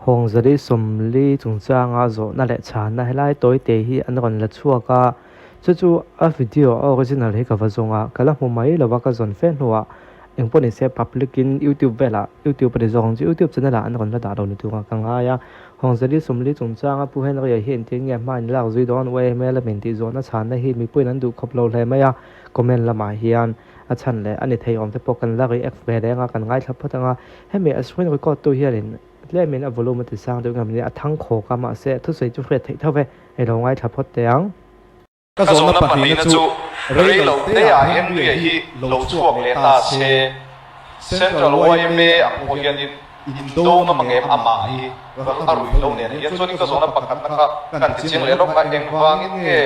Hawngzali 40 chungchanga zawhna leh chhanna helai tawite hi an rawn la chhuak a, chu chu a video a original hi ka va zawng a, ka la hmu mai lo a ka zawn fe hnuah engpawh ni se public in youtube velah youtube a ni zawk ang chu youtube channel ah an rawn la dah lo ni tura ka ngai a, Hawngzali 40 chungchanga Pu Henry-a hi engtin nge hma in lak zui dawn YMA lamin tih zawhna chhanna hi mipuiin an duh khawp lo hle mai a, comment lamah hian a chhan leh a ni thei awm te pawh kan la react ve reng a, kan ngaithla phawt ang a, hemi a screen record tu hianin tlemin a volume a ti sang deuh ngam nia, a thang khawk a mahse thusawi chu hriat theih tho ve, hei lo ngaithla phawt teh ang. Ka zawhna pahnihna chu rei lo te ah Henry-a hi lo chhuak leh ta se, Central yma ang pawh hianin indo ngam ang em amah hi a ruih lo nen hian chuanin ka zawhna pakhatna kha kan ti chiang leh lawk a, engvangin nge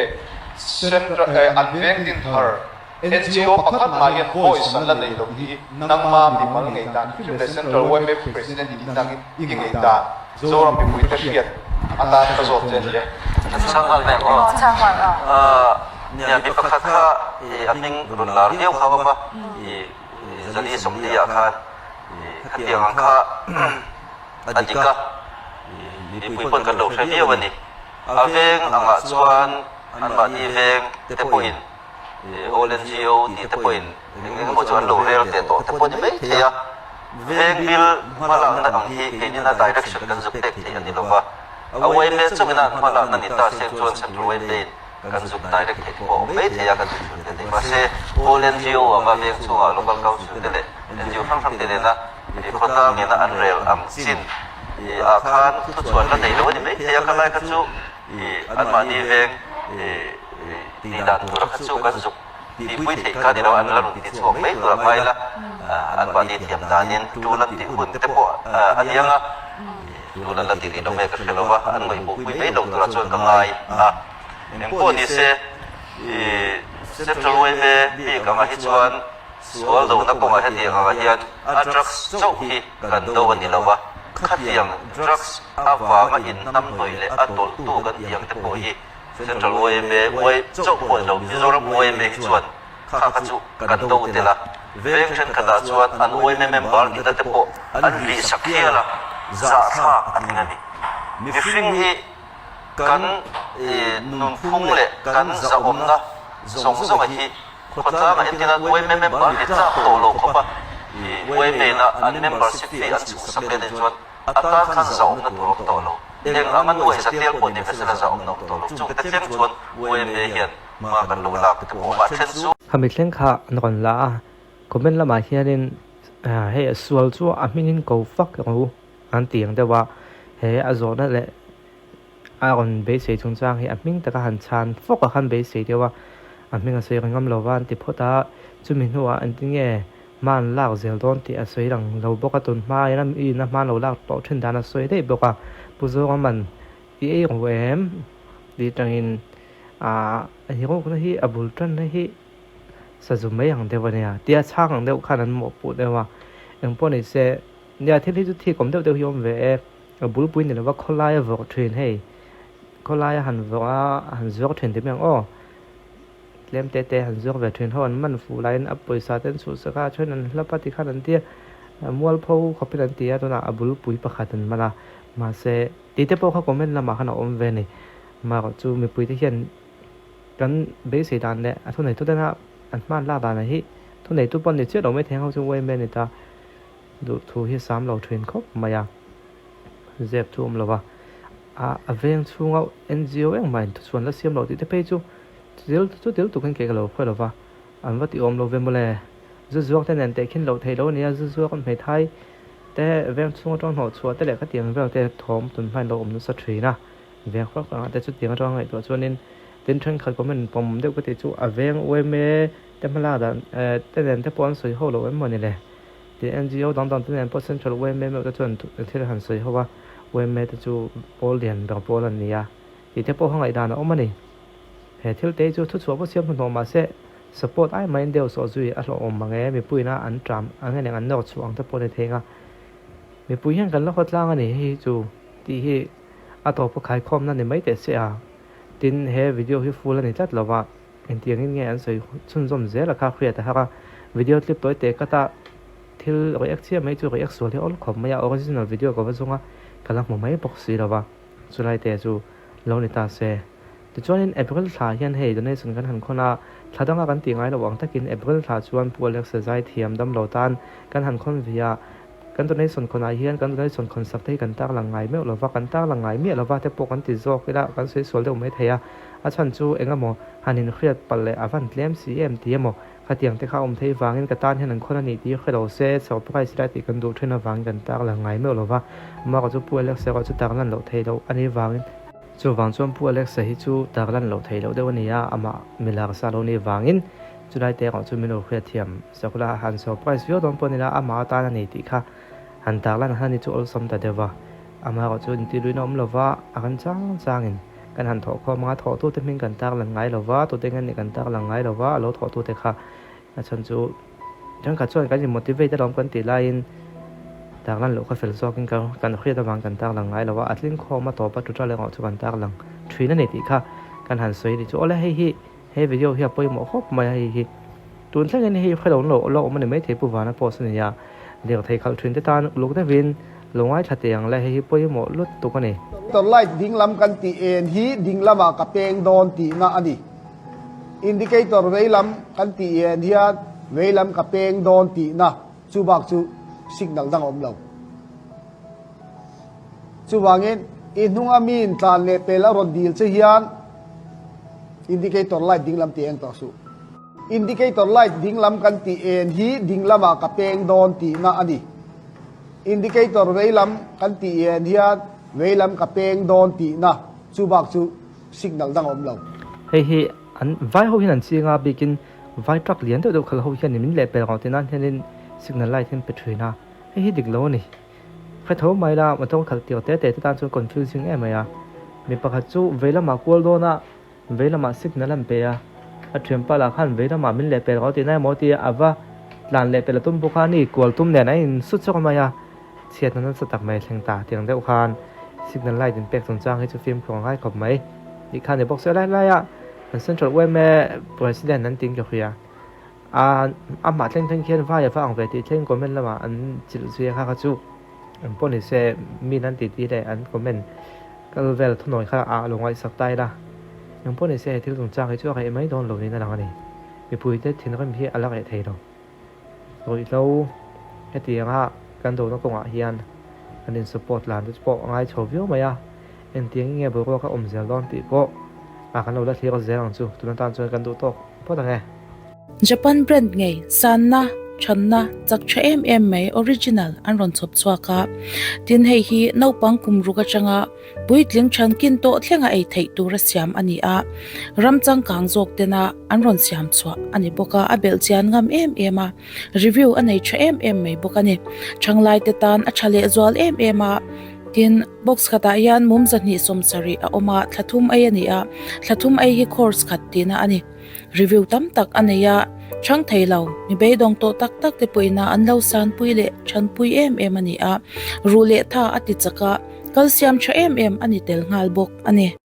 Central an veng din thar NGO pakhat mah hian voice an la nei lo hi nangma mimal ngei dan hrim leh Central yma President i tih tangin i ngei dan Zoram mipuite hriat atan ka zawt che a ni e. Chhang nghal mek aw. Nia mi pakhat kha a hming rawn lar viau kha awm a, zali 40 ah khan khatiang ang kha a dik a, mipui pawn kan lo hre viau a ni. A veng angah chuan anmahni veng te pawhin All NGO tih te pawhin eng eng emaw chu an lo rel ve tawh te pawh ni mai thei a, veng bil hmalakna ang hi keinin a direction kan zuk pek theih a ni lova, a yma chungin a an hmalakna ni ta seng chuan Central yma in kan zuk direct theih te pawh a awm mai thei a, kan zuk chhun ve thei. Mahse, All NGO anga veng chhungah Local Council te leh NGO hrang hrang te nena khawtlang nena an rel ang chin ah khan thuchhuan la nei lo a ni mai thei a, khalai kha chu Anmahni veng tih dan tura kha chu kan zuk tihpui theih kha ni lo, an la rawn ti chhuak mai tura ngai la, anmahni thiam danin tul an tih hun te pawh a ni ang a, tul an la ti rih lo nge ka hre lo va, an ngaihmawhpui mai lo tura chuan ka ngai a. Engpawh ni se, Central yma bik angah hi chuan sual lohna kawngah hetiang angah hian a drugs chauh hi kan do a ni lo va. Khatiang drugs avanga inhnamhnawih leh a tawlhtu kan tih ang te pawh hi Central yma uai chauh pawh ni lo, Mizoram yma hi chuan kha kha chu kan do tel a, veng thenkhatah chuan an yma member nihna te pawh an rihsak hial a, zahthlak a tling a ni. Mihring hi kan nunphung leh kan zahawmna zawng zawnga hi Khawtlangah entirna yma member ni tlak tawh lo khawp a, yma-na an membership fee an chhuhsak leh daih chuan a tan khan zahawmna tur awm tawh lo. Eng anga nuai za tel pawh ni hmasa zahawmna awm tawh lo. Chungte thleng chuan yma hian hma kan lo lak te pawh awm a, then chu. Khami thleng kha an rawn la a, comment lamah hianin hei a sual chu a hmingin ko fak ang u an ti ang deuh a, he a zawhna leh A rawn beisei chungchang hi a hming taka han chhan fawk a khan beisei deuh a, a hming a sawi reng ngam lo va an ti phawt a, chumi hnuah engtin nge hma an lak zel dawn tih a sawi lang lo bawk a, tun hma in a in a hma an lo lak tawh thin dan a sawi daih bawk a, Pu Zoraman i ei ru em? tih atangin ah a hirukna hi a bul tanna hi sazu mai ang deuh a nia tia chhang ang deuh khan an mawhpuh deuh a, engpawh ni se nia thil hi chu thik awm deuh deuh hi a awm ve e. A bulpui ni lova khawlaia vawk thin hei khawlaia han vawk a han zuar thin tih mai ang aw tlem te te han zuar ve thin ho an man fuh laiin a pawisa te an chhuhsak a then an hlap a tikhan an tia mualpho khawpin an ti a tunah a bulpui pakhat an man a mahse tih te pawh kha comment lamah khan a awm ve a ni marawh chu mipui te hian kan beisei dan leh a thuneitu tena an hman lak danah hi thuneitu pawh ni chiah lo mai thei ang ho chu uaim mai a ni ta. Duh thu hi sam lo thin khawp mai a, zep chu awm lo va, a a veng chhunga NGO engmah in thuchhuan la siam loh tih te phei chu thil chu thil tukin kei ka lo khawi lo va, an va ti awm lo ve mawle. Zu zuak te nen tehkhin loh theih lo a nia, zu zuak an hmeithai te veng chhung atang hnawh chhuah te leh khatiang vel te thawm tun hmain lo awm nasa thin a, veng hrang hrangah te chutiang atanga ngaihtuah chuanin tin thenkhat comment pawm deuh ka tih chu a veng yma te hmalak dan te nen te pawh an sawi ho lo em mawni le. Tin, NGO dang dang te nen pawh Central yma meuh te chuan thil han sawi ho a, yma te chu pawl lian ber pawl an ni a tih te pawh kha ngaihdan a awm a ni. He thil te hi chu thuchhuah pawh siam hnuhnawh mah se support ai maiin deuh sawh zui a hlawhawm mang e, mipuiin a an ṭam ang eng an nawr chhuah ang te pawh ni thei ang a, mipui hian kan la haw tlang a ni hei hi chu tih hi a tawpa khaikhawmna ni mai teh se a. Tin, he video hi full a ni tlat lo va. Engtiangin nge an sawi chhunzawm zel a kha hriat a har a, video clip tawi teh kata thil react chiah mai chu react sual hi awl khawp mai a, original video ka va zawng a, ka la hmu mai bawk si lo va, chulai te chu lo ni ta se. Tichuanin April thla hian hei donation kan han khawn a, thla danga kan tih ngai loh ang takin April thla chuan Pu Alexa zai thiam dam lo tan kan han khawn ve a, kan donation khawnah hian kan donation khawn sak te hi kan tarlang ngai meuh lo va, kan tarlang ngai miah lo va te pawh kan ti zawk ila kan sawi sual deuh mai thei a, a chhan chu eng emaw han inhriat palh leh a van tlem si em ti emaw Khatiang te kha awm theih vangin ka tan hian an khawn a nih tih hre lo se, surprise lai tih kan duh thin avangin kan tar lang ngai meuh lo va, Mark chu Pu Alex erawh chu tar lan loh theih loh a nih vangin. Chuvang chuan Pu Alex-a hi chu tar lan loh theih loh deuh a ni a, amah milar sa lo nih vangin chulai te erawh chu min lo hriatthiam sak la, han surprise viau dawn pawh ni la, amah atan a ni tih kha han tar lan han ni chu awlsam ta deuh va, amah erawh chu intiluina awm lo va, a kan chang changin. Kan han thawh khawm anga thawhtute hming kan tarlan ngai lo va, tute nge nih kan tarlan ngai lo va, a lo thawhtute kha a chhan chu thenkhat chuan kan in motivate alawm kan tih laiin tarlan loh kha fel zawkin ka kan hriat avang kan tarlan ngai lo va, a tling khawm a tawp a tuta leh ngawh chu kan tarlang thin a ni tih kha kan han sawi a ni chu. Awle hei hi he video hi a pawimawh khawp mai a hei hi tun thlengin hei hre lo lo la awm a ni maithei Pu Vana post a ni a, lirthei khalh thin te tan uluk deuhin Lo ngaithla teh ang le, hei hi pawimawh lut tuk a ni. Indicator light dinglam kan tih en hi dinglamah ka peng dawn tihna a ni. Indicator veilam kan tih en hian veilam ka peng dawn tihna, chu bak chu signal dang a awm lo. Chuvangin i hnunga miin tlan leh pel a rawn dil che hian indicator light dinglam tih eng tawh suh. Indicator light dinglam kan tih en hi dinglamah ka peng dawn tihna a ni. Indicator veilam kan tih en hian veilam ka peng dawn tihna chu bak chu signal dang a awm lo. Hei hi an vai ho hian an ching a, bikin vai truck lian deuh deuh khalh ho hian min leh pel ngawt tih nan hianin signal light hi an pe thin a, hei hi dik lo a ni. Hre tho mai la, motor khalh tir te te te tan chuan confusing em mai a. Mi pakhat chu veilamah kual dawn a, Vei lamah signal an pe a, a thianpa lah khan vei lamah min lehpel rawh tih na emaw tia a va tlan lehpel a tum bawk a, ni kual tum nen a in sut chawk mai a, chhiatna nasa tak mai a thleng ta tiang deuh khan signal light in pek chungchang hi chu fimkhur a ngai khawp mai tih kha a ni bawk se lai laia kan central yma president an tin ka hria a amah thleng thleng khian vai a va ang ve tih thleng comment lamah an chilh zui a kha kha chu Eng pawh ni se, min an titi leh an comment kal vel thunawi kha a lo ngaihsak ta ila. Eng pawh ni se, he thil chungchang hi chu a reh mai dawn lo niin a lang a ni. Mipuite thinrim hi a la reh thei lo. Ruihhlo hetianga kan dona kawngah hian kan in support lan te pawh a ngai chho viau mai a, engtiang nge boruak a awm zel dawn tih pawh a kan lo la thlir zel ang chu. Tuna tan chuan kan duh tawk phawt ang e. Japan brand ngei sanna, thanna, chak tha em em mai original an rawn chhawp chhuak a. Tin hei hi naupang kum ruk atanga puitling thankin tawh thlenga ei theih tura siam a ni a. Ram changkang zawk tena an rawn siam chhuah a ni bawk a, a belh chian ngam em em a, review a nei tha em em mai bawk a ni. Thanglai te tan a tha leh zual em em a. Tin, box khatah hian mum 270 a awm a, thla thum ei a ni a, thla thum ei hi course khat tihna a ni. Review tam tak a nei a, chhang thei lo, mi beidawng tawh tak tak te pawhin an lo sanpui leh chhanpui em em a ni a, ruh leh tha a ti chak a, kalsiam tha em em a ni tel nghal bawk a ni.